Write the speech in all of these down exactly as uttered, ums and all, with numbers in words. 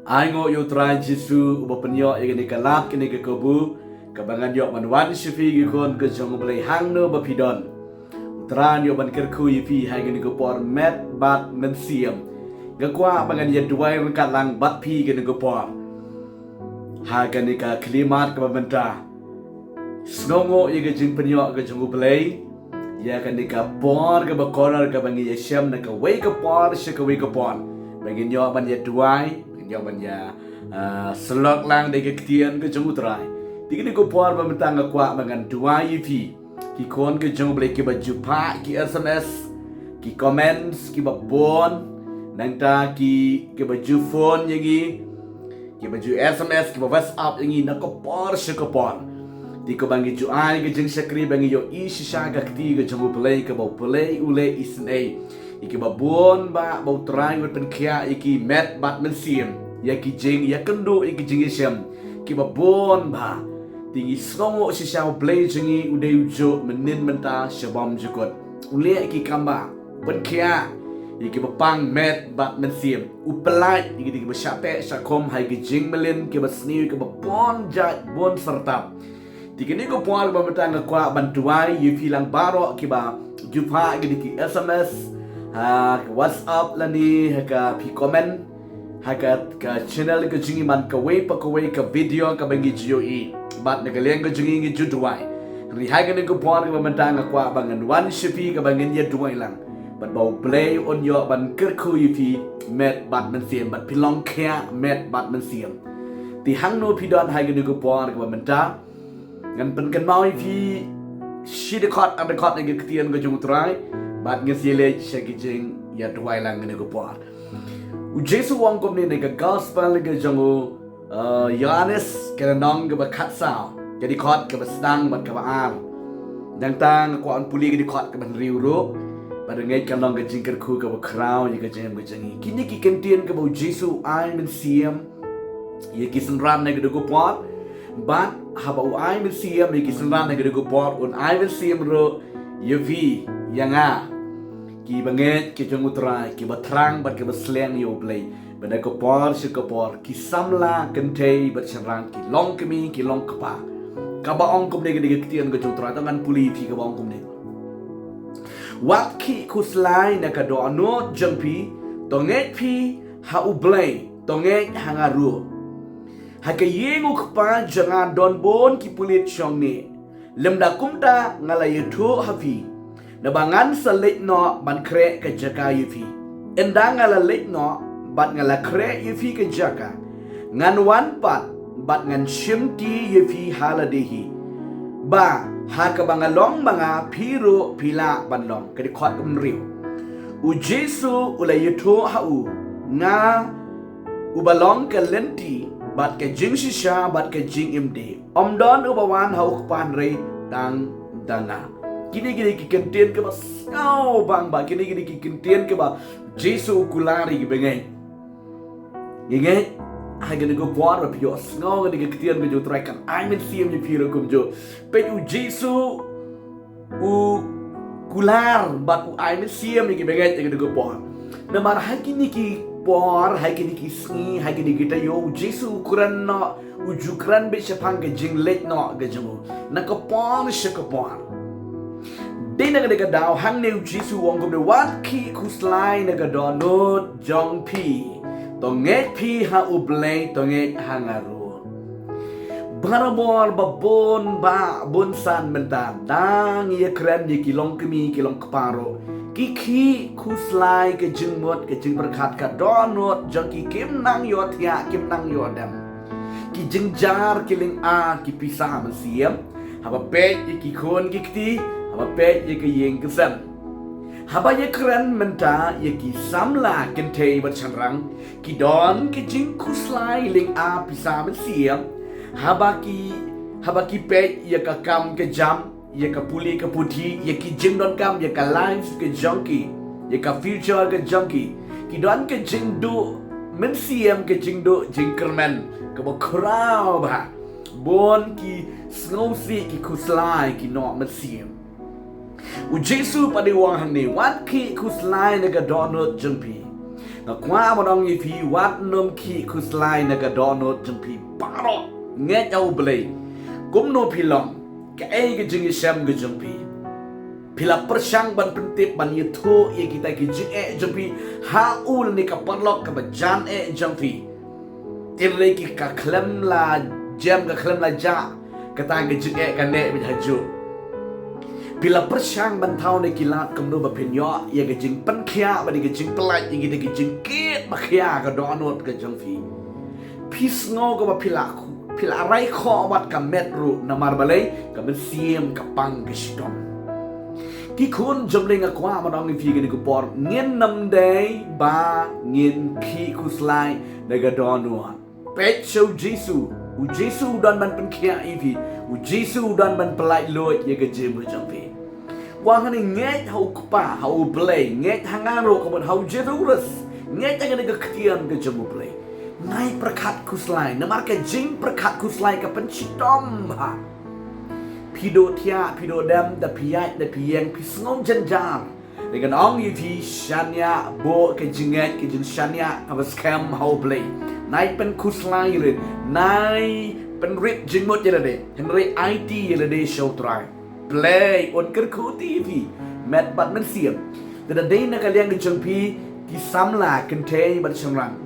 Ai nguh ïa u Trai Jisu uba pynïoh ïa kane ka lad kane ka kabu kaba ngan ïoh ban wan sha phi ki khun ka jong U Blei hangno ba phi don. U Trai un ïoh ban kyrkhu ïa phi ha kane ka por met bad mynsiem. Nga kwah ba ngan ïa duwai ryngkat lang bad phi kane ka por. Ha kane ka khyllipmat kaba mynta, sngewnguh ïa ka jingpynïoh ka jong U Blei ïa kane ka por kaba kordor kaba ngi ïashem na kawei ka por sha kawei ka por, ba ngin ïoh ban ïa duwai, ba ngin ïoh ban ïa, ah, syllok lang da ka ktien ka jong U Trai. Te kane ka por ba mynta nga kwah ba ngan duwai ïa phi ki khun ka jong U Blei kiba ju phah ki S M S, ki comments kiba bun, nangta ki, kiba ju phone ïa ngi, kiba ju S M S, kiba WhatsApp ïa ngi na ka por sha ka por. Te kaba ngi ju ai ka jingshakri ba ngi ïohi shisha ka kti ka jong U Blei kaba U Blei u leh isynei ïa kiba bun ba, ba U Trai u pynkhiah ïa ki met bad mynsiem, ïa ki jingïakynduh, ïa ki jingïashem kiba bun ba. Te ngi sngewnguh shisha U Blei jong ngi u dei u juh mynnin mynta sha bymjukut. U leh ïa ki kam ba, u pynkhiah ïa kiba pang met bad mynsiem, u pyllait ïa ki, ïa kiba shah teh shah khum ha ki jingmlien kiba sniew kiba bun jait bun syrtap. Te kane ka por ba mynta nga kwah ban duwai ïa phi lang baroh kiba ju phah ïa ki S M S, ha ka WhatsApp lane ha ka phi comment ha ka, ka channel ka jong ngi man kawei pa kawei ka video kaba ngi ju ïohi. Bad na ka liang ka jong ngi ngi ju duwai. Hynrei ha kane ka por kaba mynta nga kwah ba ngan wan sha phi kaba ngin ïa duwai lang. Bad ba U Blei un ïoh ban kyrkhu ïa phi met bad mynsiem, bad phin long khiah met bad mynsiem. Te hangno phi don ha kane ka por kaba mynta, ngan pynkynmaw ïa phi shi dkhot ar dkhot na ka ktien ka jong U Trai, bad ngin sa ïaleit sha ki jingïaduwai lang kane ka por. U Jisu u ong kumne na ka gospel ka jong u, uh, Ïoannis, ka lynnong kaba khatsaw, ka dkhot kaba sdang bad kaba ar. Nangta nga kwah ban pule ka dkhot kaba hynriew ruh, bad nga ngeit kan long ka jingkyrkhu kaba khraw ïa ka jingim ka jong ngi. Kine ki kyntien kaba U Jisu u ai mynsiem ïa ki synran na kane ka por. Bad haba u ai mynsiem ïa ki synran na kane ka por, un ai mynsiem ruh ïa phi ïa nga, kiba ngeit ka jong U Trai, kiba thrang bad kiba sliang ïa U Blei, ba na ka por sha ka por ki samla kynthei bad shynrang ki long kmie ki long kpa. Kaba ong kumne ka dei ka ktien ka jong U Trai, to ngan pule ïa phi kaba ong kumne. Wat khih khuslai na ka dohnud jong phi, to ngeit phi ha U Blei, to ngeit ha nga ruh. Ha ka ïing U Kpa jong nga don bun ki pulit shong ne. Lymda kumta nga la ïathuh ha phi, naba ngan sa leit noh ban khreh ka jaka ïa phi. Ynda nga la leit noh bad nga la khreh ïa phi ka jaka, ngan wan pat bad ngan shimti ïa phi ha lade hi, ba ha kaba nga long ma nga phi ruh phi lah ban long. Ka dkhot kaba hynriew. U Jisu u la ïathuh ha u, nga uba long ka lynti bad ka jingshisha bad ka jingim de. Ym don uba wan ha U Kpa hynrei tang da nga. Kine ki dei ki kyntien kiba sngewbang ba, kine ki dei ki kyntien kiba Jisu u kular ïa ki bangeit. Ngi ngeit ha kane ka por ba phi ïohsngew kane ka ktien ka jong U Trai kan ai mynsiem ïa phi ruh kumjuh. Peit, U Jisu u kular bad u ai mynsiem ïa ki bangeit ha kane ka por. Namar ha kine ki por, ha kine ki sngi, ha kine ki taïew, U Jisu u kren noh, u ju kren beit shaphang ka jingleit noh ka jong u na ka por sha ka por. Dei na kane ka daw hangne U Jisu u ong kumne, wat khih khuslai na ka dohnud jong phi, to ngeit phi ha U Blei, to ngeit ha nga ruh. Barabor ba bun bah bun san mynta, dang ïakren ïa ki longkmie ki longkpa ruh, ki khih khuslai ka jingmut ka jingpyrkhat, ka dohnud jong ki, kim nang ïohthiah kim nang ïohdem. Ki jynjar ki lynga ki pisa mynsiem, haba peit ïa ki khun ki kti, haba peit ïa ka ïing ka sem. Haba ïakren mynta ïa ki samla kynthei bad shynrang, ki don ki jingkhuslai lynga pisa mynsiem. Haba ki, haba ki peit ïa ka kam ka jam, ïa ka pule ka puthi, ïa ki jingdonkam, ïa ka life ka jong ki, ïa ka future ka jong ki, ki don ka jingduh mynsiem, ka jingduh jingkyrmen kaba khraw bah. Bun ki sngewsih, ki khuslai, ki noh mynsiem. U Jisu pat u ong hangne, wat khih khuslai na ka dohnud jong phi. Nga kwah ban ong ïa phi, wat nym khih khuslai na ka dohnud jong phi baroh. Ngeit ha U Blei. Kumno phi long, kaei ka jingïashem ka jong phi. Phi la pyrshang ban pyntip, ban ïathuh ïa kita ki jingeh jong phi ha u lane ka paralok kaba jan eh jong phi. Te lei ki ka khlem la jem, ka khlem la jah, kata ka jingeh ka neh beit hajuh. Phi la pyrshang ban thaw na ki lad kumno ba phin ïoh ïa ka jingpynkhiah bad ïa ka jingpyllait ïa kita ki jingkit ba khia ka dohnud ka jong phi. Phi sngew kaba phi la, phi la rai khoh bad ka met ruh, namar balei? Ka mynsiem ka pang ka shitom. Ki khun jong U Blei, nga kwah ban ong ïa phi kane ka por, ngin nym dei ba ngin khih khuslai na ka dohnud. Peit sha U Jisu. U Jisu u don ban pynkhiah ïa phi. U Jisu u don ban pyllait luid ïa ka jingim ka jong phi. Wat hangne, ngeit ha U Kpa, ha U Blei, ngeit ha nga ruh, ka mut ha U Jisu Khrist. Ngeit ha kane ka ktien ka jong U Blei. Nai pyrkhat khuslai, namar ka jingpyrkhat khuslai ka pynshitom bha. Phi duh thiah, phi duh dem, da phi ïaid, da phi ïeng, phi sngew jynjar. Te ngan ong ïa phi, shaniah, buh ka jingngeit, ka jingshaniah kaba skhem ha U Blei. Nai pynkhuslai ïa lade, nai pynrit jingmut ïa lade, hynrei aiti ïa lade sha U Trai. Blei un kyrkhu ïa phi met bad mynsiem. Te da dei na ka liang ka jong phi, ki samla kynthei bad shynrang,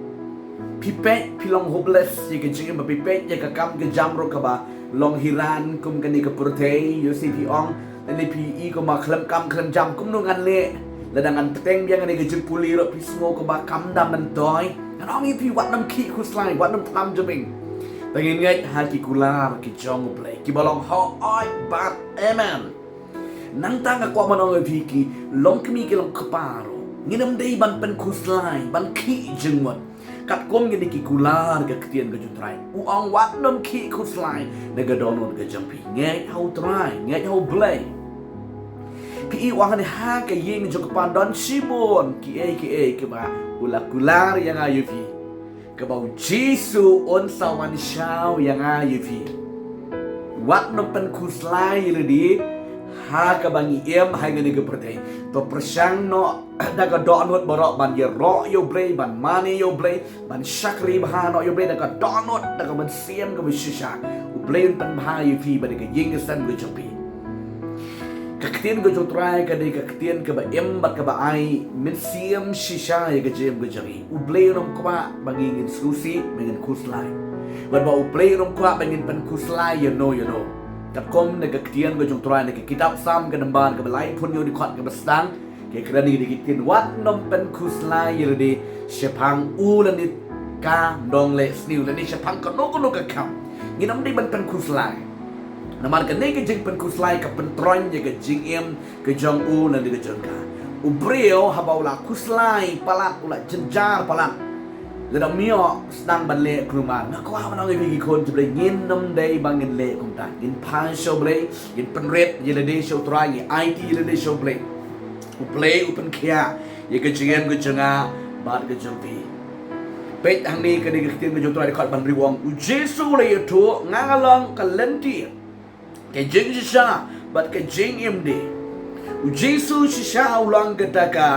phi peit phi long hopeless ïa ka jingim, ba phi peit ïa ka kam ka jam ruh kaba long hiran kum kane ka pyrthei, ïoh shi phi ong, lane phi i kumba khlem kam khlem jam kumno ngan leh. Lada ngan bteng biang ïa kane ka jingpule ruh phi sngew kumba kam da myntoi. Ngan ong ïa phi, wat nym khih khuslai, wat nym thnam jabieng. Te ngin ngeit ha ki kular ki jong U Blei kiba long hooid bad amen. Nangta nga kwah ban ong ïa phi, ki longkmie ki longkpa ruh, ngin nym dei ban pynkhuslai, ban khih jingmut. Katkum kine ki kular ka ktien ka jong U Trai, u ong wat nym khih khuslai na ka dohnud ka jong phi. Ngeit ha U Trai, ngeit ha U Blei. Phi i, wat hangne ha ka ïing jong U Kpa don shibun kiei kiei kiba u la kular ïa nga ïa phi, kaba U Jisu un sa wan shaw ïa nga ïa phi. Wat nym pynkhuslai ïa lade ha kaba ngi im ha kane ka pyrthei. To pyrshang noh da ka dohnud baroh ban ïaroh ïa U Blei, ban mane ïa U Blei, ban shakri bha noh ïa U Blei da ka dohnud, da ka mynsiem kaba shisha. U Blei un pynbha ïa phi bad ïa ka ïing ka sem ka jong phi. Ka ktien ka jong U Trai ka dei ka ktien kaba im bad kaba ai mynsiem shisha ïa ka jingim ka jong ngi. U Blei un ym kwah ba ngi ngin sngewsih, ba ngin khuslai. Bad ba U Blei un ym kwah ba ngin pynkhuslai ïano ïano. Katkum na ka ktien ka jong U Trai na ka kitab Salm ka lynnong kaba laiphew hynñiew, dkhot kaba sdang, ka kren ïa kine ki ktien, wat nym pynkhuslai ïa lade shaphang u lane ka nongleh sniew lane shaphang kano kano ka kam. Ngin nym dei ban pynkhuslai. Namar kane ka jingpynkhuslai ka pyntroiñ ïa ka jingim ka jong u lane ka jong ka. U briew haba u la khuslai palat, u la jynjar palat, lada um ïoh sdang ban leh kulmar. Nga kwah ban ong ïa phi ki khun jong U Blei, ngin nym dei ba ngin leh kumta. Ngin phai sha U Blei, ngin pynrit ïa lade sha U Trai, ngin aiti ïa lade sha U Blei. U Blei u pynkhiah ïa ka jingim ka jong nga bad ka jong phi. Peit hangne kane ka ktien ka jong U Trai, dkhot ba hynriew, u ong, U Jisu u la ïathuh, nga nga long ka lynti, ka jingshisha bad ka jingim de. U Jisu shisha u long kata ka,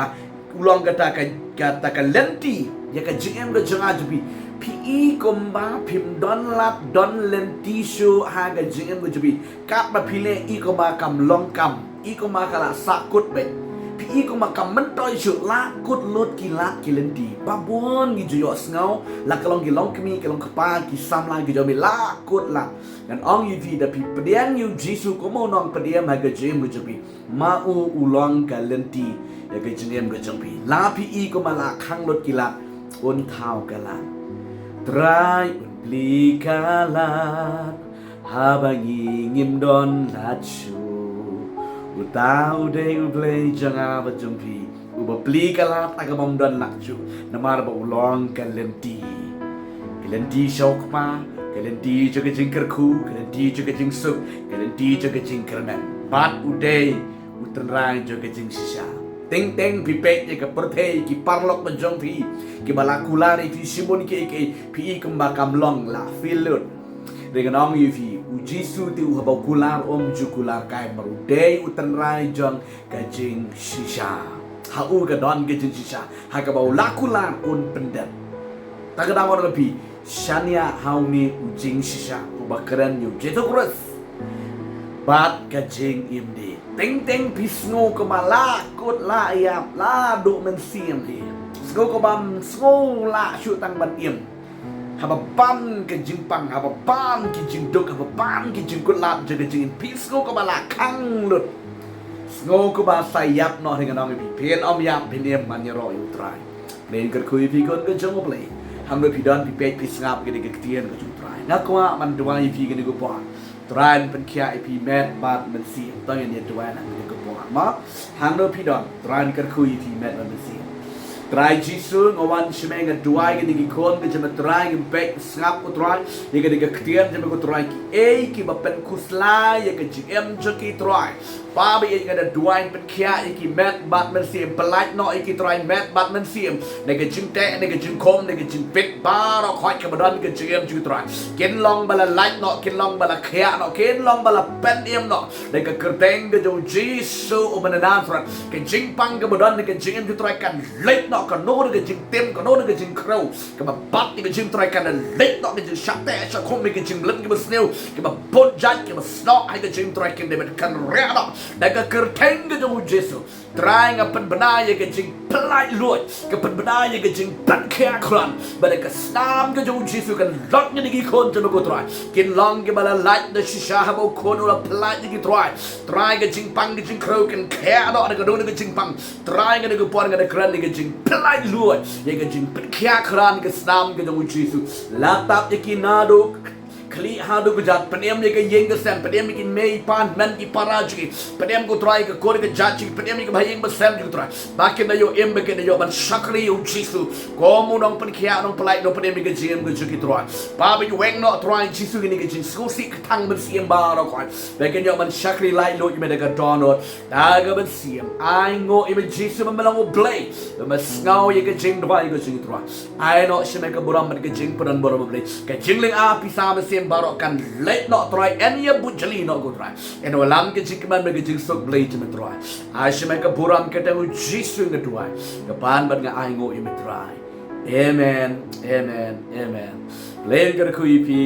u long kata ka, kata ka lynti ïa ka jingim ka jong nga jong phi. Phi i kumba phim don lad don lynti shuh ha ka jingim ka jong phi. Katba phi leh i kumba kam long kam, i kumba ka la sahkut beit. Phi i kumba kam myntoi shuh, lah kut lut ki lad ki lynti. Ba bun ngi ju ïohsngew, la ka long ki longkmie, ki longkpa, ki samla, ki jong me, lah kut lad. Ngan ong ïa phi, da phi pdiang ïa U Jisu kum u nongpdiang ha ka jingim ka jong phi, ma u u long ka lynti ïa ka jingim ka jong phi. La phi i kumba la khang lut ki lad, un thaw ka lad. Trai un plie ka lad haba ngi ngim don lad shuh. Uta u dei U Blei jong nga bad jong phi, uba plie ka lad ha kaba ym don lad shuh. Namar ba u long ka lynti. Ka lynti sha U Kpa, ka lynti jong ka jingkyrkhu, ka lynti jong ka jingsuk, ka lynti jong ka jingkyrmen. Bad u dei U Trai jong ka jingshisha. Teng teng phi peit ïa ka pyrthei, ki paralok ba jong phi, kiba la kular ïa phi shibun kiei kiei, phi i kumba kam long, la fail lut. Te ngan ong ïa phi, U Jisu te u haba u kular um ju kular kai mar, u dei U Trai jong ka jingshisha. Ha u ka don ka jingshisha, ha kaba u la kular un pyndep. Ta ka dang ong ïa phi, shaniah ha une u jingshisha uba kren ïa u Jisu Khrist bad ka jingim de. Teng teng phi sngew kumba la kut la ïap, la duh mynsiem hi. Sngew kumba sngew la shu tang ban im. Haba ban ka jingpang, haba ban ki jingduk, haba ban ki jingkutlad jong ka jingim, phi sngew kumba la khang lut. Sngew kumba sa ïap noh, te ngan ong ïa phi, phin ym ïap, phin im ban ïaroh ïa u Trai. Phi kyrkhu ïa phi khun ka jong U Blei. Hangno phi don, phi peit phi sngap ïa kane ka ktien ka jong u Trai. Nga kwah ban duwai ïa phi kane ka por. Trai un pynkhiah ïa phi met bad mynsiem. To ngin ïa duwai na kane ka por. Mo, hangno phi don, Trai un kyrkhu ïa phi met bad mynsiem. Trai Jisu, nga wan sha me, nga duwai ïa kine ki khun ka jong me Trai, ngin peit sngap ko Trai ïa kane ka ktien jong me ko Trai, kiei kiba pynkhuslai ïa ka jingim jong ki Trai. Baba ïeit, nga da duwai pynkhiah ïa ki met bad mynsiem, pyllait noh ïa ki Trai met bad mynsiem na ka jingteh, na ka jingkhum, na ka jingpeit baroh khoit kaba don ka jingim jong ki Trai. Kin long ba la lait noh, kin long ba la khiah noh, kin long ba la pynim noh. Da ka kyrteng ka jong u Jisu uba na Nasareth, ka jingpang kaba don na ka jingim jong ki Trai kan leit noh, kano da ka jingtim, kano da ka jingkhrew kaba bat ïa ka jingim Trai kan leit noh, ka jingshah teh shah khum, ka jingmlien kaba sniew, kaba bun jait, kaba snoh ha ka jingim Trai kin dei ban kynriah noh. Da ka kyrteng ka jong u Jisu Trai, nga pynbna ïa ka jingpyllait luid, ka pynbna ïa ka jingpynkhiah khraw, ba da ka snam ka jong u Jisu kan long ïa kine ki khun jong me ko Trai. Kin long kiba la lait da shisha haba u khun u la pyllait ïa ki Trai. Trai, ka jingpang ka jingkhrew kan khiah noh da ka dong da ka jingpang. Trai, nga da ka por nga da kren ïa ka jingpyllait luid, ïa ka jingpynkhiah khraw ka snam ka jong u Jisu. La tap ïa ki naduh khlieh haduh kjat, pynim ïa ka ïing ka sem, pynim ïa ki mei pa, hynmen ki para jong ki, pynim ko Trai ka kur ka jait jong ki, pynim ïa ka bahaïing bahasem jong ki Trai. Ba kin da ïoh im, ba kin da ïoh ban shakri ïa u Jisu kum u nongpynkhiah, nongpyllait, nongpynim ïa ka jingim ka jong ki Trai. Baba ïoh weng noh Trai Jisu ïa kane ka jingsngewsih ka thang mynsiem baroh khoit. Ba kin ïoh ban shakri laitluid ïa me da ka dohnud, da ka mynsiem. Ai nguh ïa me Jisu ba me long U Blei, ba me sngew ïa ka jingduwai ka jong ki Trai. Ai noh sha me ka burom bad ka jingpynburom, Blei. Ka jinglyngngoh pisa mynsiem baroh kan leit noh Trai, yn ïa bujli noh ko Trai. Yn wallam ka jingkmen bad ka jingsuk Blei jong me Trai. Ai sha me ka burom, ka kyrteng u Jisu nga duwai, nga pan bad nga ai nguh ïa me Trai. Amen, amen, amen. Blei un kyrkhu ïa phi.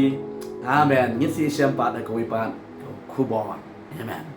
Amen. Ngin sa ïashem pat ha kawei pat ka khubor. Amen.